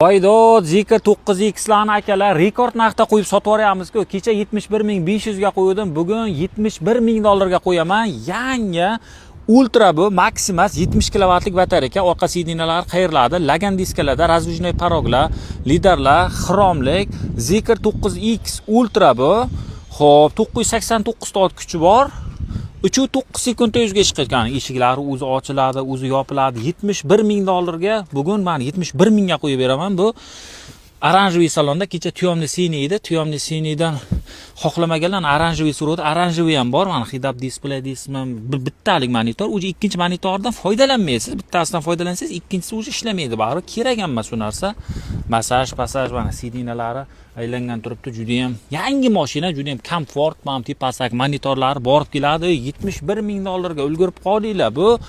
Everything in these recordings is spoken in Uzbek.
Voydod, Zeekr 9X larni, akalar, rekord narxda qo'yib sotib yuboryapmiz-ku. Kecha 71 500 ga qo'ydim, bugun 71 ming dollarga qo'yaman. Yangi Ultra bu, Maximas, 70 kilovatlik batareyka, orqa сиденья lar qayriladi, lagan diskalarda, раздвижной порог lar, lidarlar, xromlik. Zeekr 9X Ultra bu. Xo'p, 989 ta ot kuchi bor. 3,9 sekundda 100 ga chiqayotgan. Eshiklari o'zi ochiladi, o'zi yopiladi. 71 ming dollarga bugun man 71 mingga qo'yib beraman. Bu оранжевый salonda, kecha тёмный синий edi. Тёмный синий dan xohlamaganlar оранжевый so'radi. Оранжевый ham bor. Mana head-up display deysizmi, bittalik monitor. Уже ikkinchi monitordan foydalanmaysiz. Bittasidan foydalansangiz, ikkinchisi уже ishlamaydi baribir. Kerak ham emas u narsa. Massaj, passaj, mana сиденья lari aylangan turibdi. Juda ham yangi mashina, juda ham komfort, mana tepasak monitorlari borib keladi. 71 ming dollarga ulgurib qoldinglar. Bu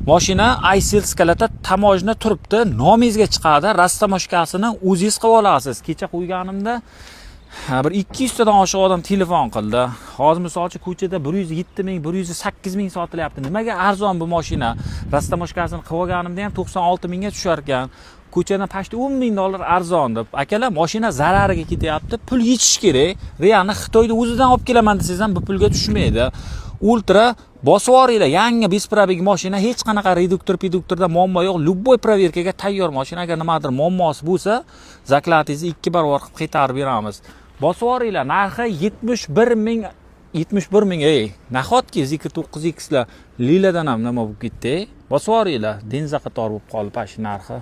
mashina Айсельскалата таможня turibdi. Nomingizga chiqadi. Растаможка sini o'zingiz qilib olasiz. Kecha qo'yganimda, ha, bir 200 tadan oshiq odam telefon qildi. Hozir, misol uchun, ko'chada 107 ming, 108 ming sotilyapti. Nimaga arzon bu mashina? Растаможка sini qilib olganimda ham 96 mingga tushar ekan. Ko'chadan почти 10 ming dollar arzon deb. Akalar, mashina zarariga ketyapti. Pul yechish kerak. Реально Xitoyda o'zidan olib kelaman desangiz ham bu pulga tushmaydi. Ultra bosib yuboringlar. Yangi без пробег mashina, hech qanaqa reduktor, peduktorda muammo yo'q. Любой проверка ga tayyor mashina. Agar nimadir muammosi bo'lsa, заклад ingizni ikki barobar qilib qaytarib beramiz. Bosib yuboringlar. Narxi 71 ming, 71 ming, ey. Nahotki Zeekr 9X lar liladan ham nima bo'lib ketdi? Bosib yuboringlar. Denza qator bo'lib qoldi pash narxi.